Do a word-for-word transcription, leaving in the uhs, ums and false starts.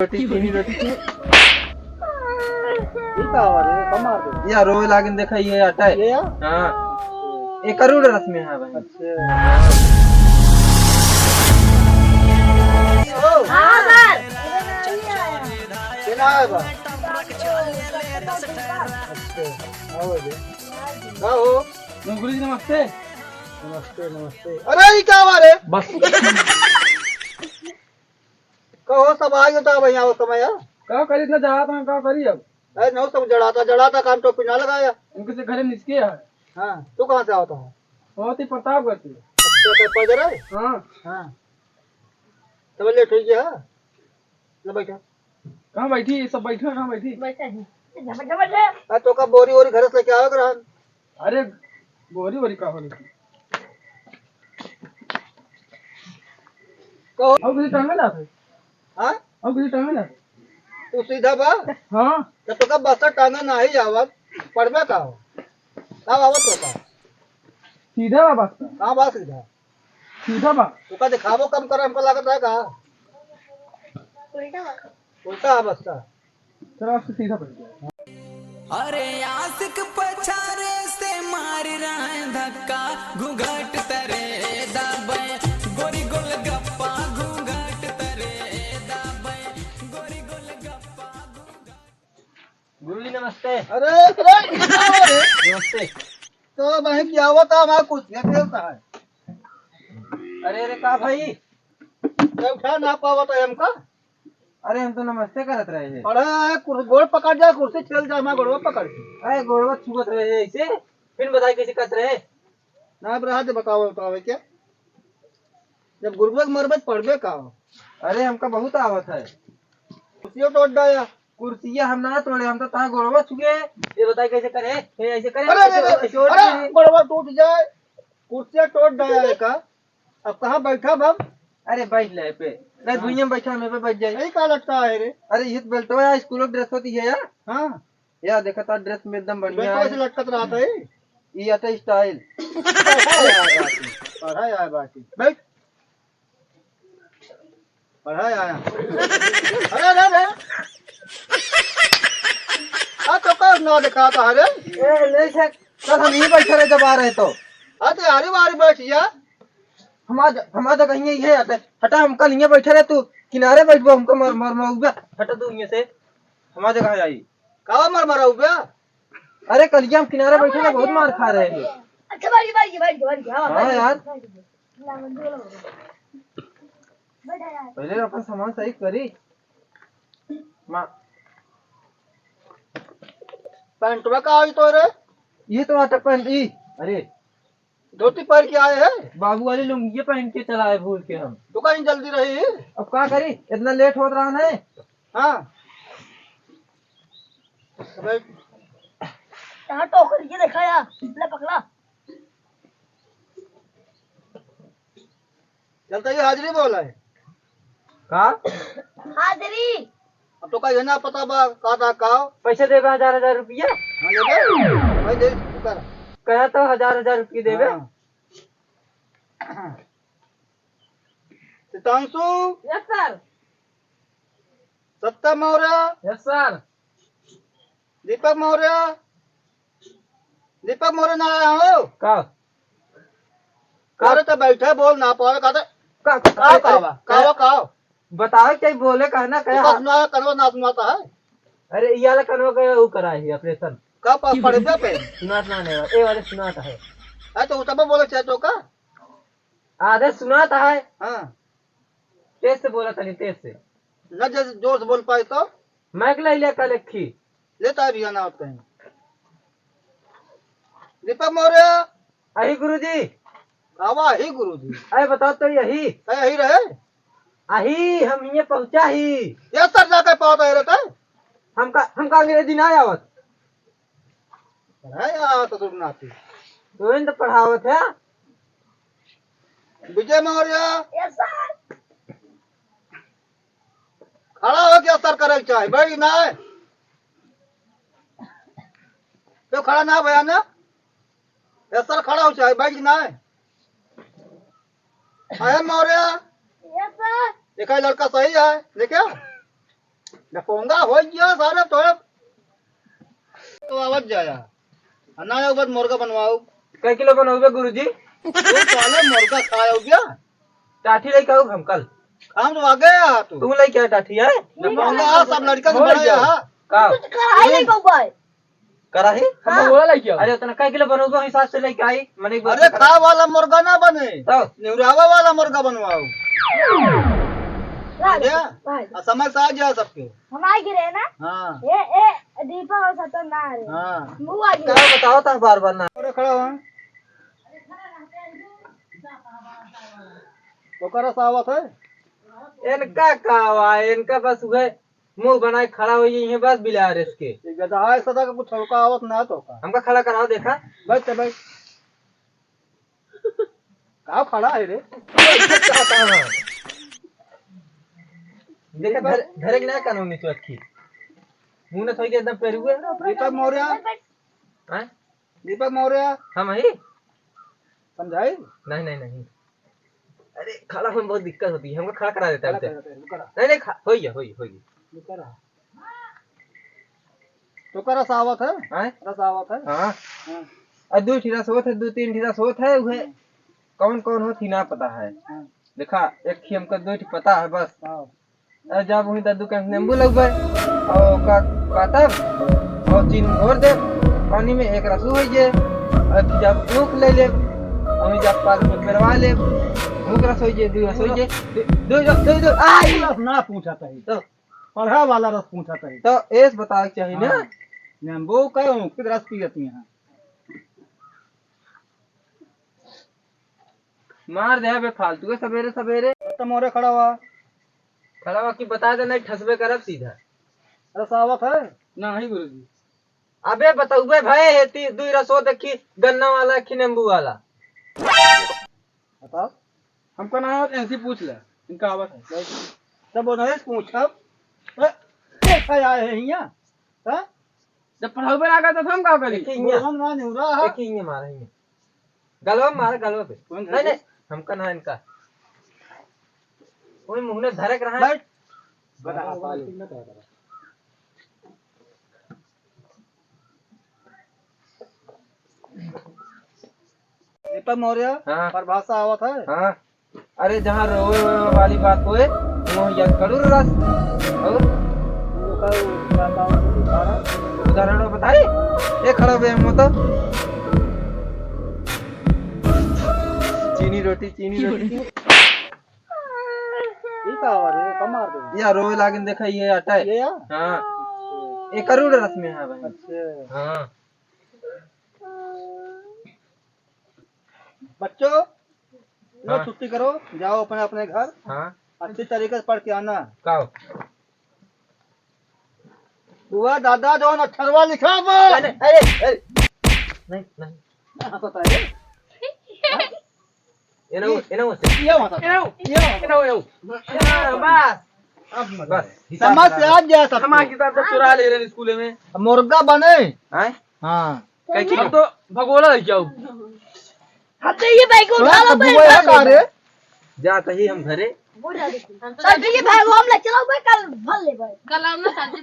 रोटी, चीनी रोटी। ये का हुआ रे? कम मार दे। या रोवे लागिन, देखा, ये आटा है। ये या? हाँ। ये करोड़ रस में है भाई। अच्छा। हाँ, सर। ये ना है बा। अच्छा, आओ बे। का हो? गुरुजी, नमस्ते। नमस्ते, नमस्ते। अरे, ये का हुआ रे? बस। कहो, सब आ गयो था भैया, वो समय है। का करी, इतना जड़ात है, का करी अब? अरे, नौ सब जड़ाता, जड़ाता काम टोपी ना लगाया। इनके से घरे निसके है। हाँ, तू कहाँ से आवता है? बहुत ही प्रतापगढ़ से। अच्छा, तो पैदल है? हाँ। हाँ। तब लेट हो गया। ले बैठा। कहाँ बैठी? ये सब बैठा, कहाँ बैठी? बैठा ही। आ, तो का बोरी वोरी घर से लेके आवे के रहन? अरे, बोरी वोरी का होले? कहो। और किसी टांगे ना थे? हाँ? और किसी टांगे ना? तू सीधा बा? हाँ। तो तोका बस्ता टांगा नाही आवत, पढ़बे का हो? का आवत तोका? सीधा बा बस्ता। हाँ, बा सीधा। सीधा बा। तोका दिखावो कम कर, हमको लागत है का? उल्टा बा। उल्टा है बस्ता। चलो, आपसे सीधा पढ़ लिया। अरे आशिक पछारे से मार रहा है धक्का, घूंघट तरे दाबे, गोरी गोलगप्पा, घूंघट तरे दाबे, गोरी गोलगप्पा, घूंघट। गुरुजी नमस्ते। अरे, अरे, नमस्ते। तो भाई क्या हुआ था, हमारा कुछ ये खेलता है। अरे, अरे, का भाई? ये उठा ना पावा था हमका। अरे, हम तो नमस्ते करत रहे हैं। अरे, कुर-, गोड़ पकड़ जा, कुर्सी ठेल जा, हमारा गोड़वा पकड़ के। अरे, गोड़वा छुअत रहे हैं ऐसे, फिर बताई कैसे करत रहे? ना, अब रहा दे, बताओ, बताओ, क्या? जब गुरुवे के मरबे, तो पढ़बे का हो? अरे, हमका बहुत आवत है। कुर्सियों तोड़ डाया। कुर्सिया हम ना तोड़े, हम तो तार गोड़वा छुए। ये बताई कैसे करे? ये ऐसे करे, अरे, अरे, ऐसे, अरे, ऐसे और अरे, करे। गोड़वा टूट जाए, कुर्सिया तोड़ डाया है का? अब कहाँ बैठा बाप? अरे बैठ ले पे। नहीं, हाँ। भुइयां बैठा, मैं पे बैठ जाए। यही का लगता है रे? अरे ये तो बेल्टवा यार, स्कूल ड्रेस होती है यार। हाँ। यार देखा था ड्रेस में एकदम बढ़िया बेल्टवा है। से लटकत रहा था ये। ये आता स्टाइल। पढ़ा यार बाकी। पढ़ा यार बाकी। बैठ। पढ़ा यार। अरे, अरे, अरे। आ तो का ना दिखाता है रे? ए, नहीं सर, कल हम यहीं बैठे रहे जब आ रहे तो। हाँ तो यार, बाहर बैठ जा। हमार ज-, हमार जगह यहीं है, हटा, हटा, हम कल यहीं बैठे रहे, तू किनारे बैठबो, हमको मर, मर, मर उबा, हटा तू यहीं से, हमार जगह आई। कावा मर, मर उबा? अरे कलिया हम किनारे बैठे रहे, बहुत मार खा रहे हैं। अच्छा, बैठ, बैठ, बैठ, बैठ, हाँ, हाँ, बैठ, यार। बैठ, बैठ। पहले अपन सामान सही करी। माँ। पैंटवा का आई तो रे? ये तो आता पैंट, ई, अरे। धोती पहन के आए हैं? बाबू वाली लुंगी पहन के चला आए भूल के हम। तो कहीं जल्दी रही? अब का करी, इतना लेट होत रहा है। हाँ। अबे। यहाँ टोकरी के देखा यार, ले पकड़ा। चलता ये हाजिरी बोला है। का? हाजिरी। अब तो का ये ना पता बा, का था, का? पैसे देबे हजार हजार रुपया। हाँ, लेबे। भाई दे, तू कर। कहा तो हजार हजार रुपया देबे। हाँ। Sitanshu. Yes sir. Satta Maurya. Yes sir. Deepak Maurya. Deepak Maurya ना आया हो? का? अरे तो बैठे बोल ना पावे, का तो का, का, का, का, का, का, का? बताओ क्या बोले, कहना क्या? सुना, कनवा ना सुनाता है। अरे, ये वाला कनवा का वो करा है ऑपरेशन। का पा-, पढ़े पे? सुनात ना नहीं, ये वाले सुनात है। अरे तो उतना बोले चाहे तो का? आधे सुनात है। हाँ। तेज से बोला तनी, तेज से। ना जैसे जोर से बोल पाए तो? माइक ले लिया कल एक खी। लेता है भैया ना आप कहीं। दीपक मौर्य। अही गुरुजी। आवा ही गुरुजी। अरे बताओ तो यही। अरे यही रहे। अही हम ये पहुंचा ही। ये सर जाके पावत है रहता है। हमका, हमका अंग्रेजी ना आवत। पढ़ाई आवत तो तुम नाती। तो इन तो पढ़ावत है। विजय मौर्य। Yes sir. खड़ा हो के असर करे के चाही, बैठ ना। तो खड़ा ना भैया ना, असर खड़ा हो चाही, बैठ ना। अहे मौर्य। Yes sir. देखा लड़का सही है, देखा? डपोंगा हो गया सारा तो। तो आवत जाया। आ ना आओ बस मुर्गा बनवाओ। कै किलो बनौबे गुरुजी? तू साले मुर्गा खाओ क्या? टाठी लेके आओ हम कल। हम तो आगे आ तू। तू लेके आ टाठी है? डपोंगा आ, सब लड़का के हो बड़ा गया। यहाँ। का? कुछ कराई नहीं को भाई। कराही? हम हाँ। बोला लइका। अरे, उतना कै किलो बनौबे, हिसाब से लेके आई। मने एक बार अरे, खा वाला मुर्गा ना बने, तो? निहुरावा वाला मुर्गा बनवाओ। राज, समझे? राज। आ, समझ से आ जाए सबके। हम आ गिरे ना? हाँ। ए, ए, दीपक और सतन ना आ रहे। हाँ। मुँह आ गिरे। का बताओ ता बार बार ना। अरे, खड़ा हो। ओकरा सावत है? इनका का हुआ? इनका बस उहे मुंह बनाए खड़ा हो गई है बस बिलार इसके। ये गधा है सदा का कुछ हल्का आवत ना तो का। हमका खड़ा कराओ देखा। बैठ ते बैठ। का खड़ा है रे? देखा धर, धरे के ना कानूनी तो अखी। मुंह न थोड़ी के एकदम पेरुए। दीपक मौर्य। हैं? दीपक मौर्य। हम ही? समझाई? नहीं, नहीं, नहीं। अरे, खड़ा होने में बहुत दिक्कत होती है, हमको खड़ा करा देता है खड़ा उसे। कर देता है, रुका रहा। नहीं, नहीं, खा-, होइए, होइए, होइए। रुका रहा। तो का रस आवत है? हैं? रस आवत है? हाँ। हाँ। और दो ठी रस होत है, दो तीन ठी रस होत है, उहे हम्म। कौन कौन होत ही ना पता है। हाँ। देखा, एक ही हमको दो ठी पता है बस। हाँ। अरे जब वहीं दद्दू के नींबू लगबे और ओका काटब और चीनी घोर देब पानी में, एक रसू होई जे। और फिर जब ऊख ले लेब और जब पास में पेरवा लेब, ऊख रस होई जे, दू रस होई जे, दू, दू, दू, दू, आई! रस ना पूछा तही। तो? पढ़ा वाला रस पूछा तही। तो एस बतावे के चाही ना। हाँ। नींबू का ऊख के रस पियती हैं। मार दे बे फालतू के सबेरे सबेरे। तो मोरे खड़ा हुआ। खड़ा हुआ कि बता दे, नहीं ठसबे करब सीधा। रस आवत है? नहीं गुरुजी। अबे बतौबे भाई, हेती दुई रसो देखी, गन्ना वाला कि नींबू वाला। बताओ। हमको ना आवत, इनसे पूछ ले, इनका आवत है। तब वो नहीं पूछब। ए, कैसे आए हैं हियाँ? हाँ? जब पढ़ाऊ पे ना करता तो हम का करी? एक ही हियाँ। बोलम ना निहुरा है। एक ही हियाँ मारा हियाँ। गलवा मारा, गलवा पे। कौन नहीं, है? नहीं, हमका ना इनका। कोई मुंह में धरक रहा है। बैठ। बता, बता, बता। दीपक मौर्य, हाँ। परिभाषा आवत है? हाँ। अरे, जहाँ रोवे वोवे वाली बात होए, वहाँ याद करो रस। और? उदाहरण बताई? ये खड़ा बे, हम तो। चीनी रोटी, चीनी रोटी। ये का आवाज है? कम मार दे। या रोवे लागिन, देखा, ये आटा है। ये या? हाँ। ये करोड़ रस में है भाई। अच्छा। हाँ। बच्चों, लो हाँ। छुट्टी करो, जाओ अपने अपने घर। हाँ। अच्छी तरीके से पढ़ के आना। का हो? हुआ दादा जौन अक्षरवा लिखा बा। अरे, अरे, अरे। नहीं, नहीं। हाँ, पता है। ये ना हो, ये ना हो। ये हो, ये हो। ये हो, ये हो। बस। अब मजा बस, आया। हिसाब समझ से किताब आ गया सबको। हमारे किताब तो चुरा ले रहे हैं स्कूल में। मुर्गा बने। हैं? हाँ। कहीं की हम तो भगोला लग जाओ। हम तो ये भाई को उठा लो, बबुआ भाई, है का रे? जात ही हम घरे। सर जी, ये भाई को हम ले चलो भाई, कल भर ले भाई। कल आओ ना साथ में।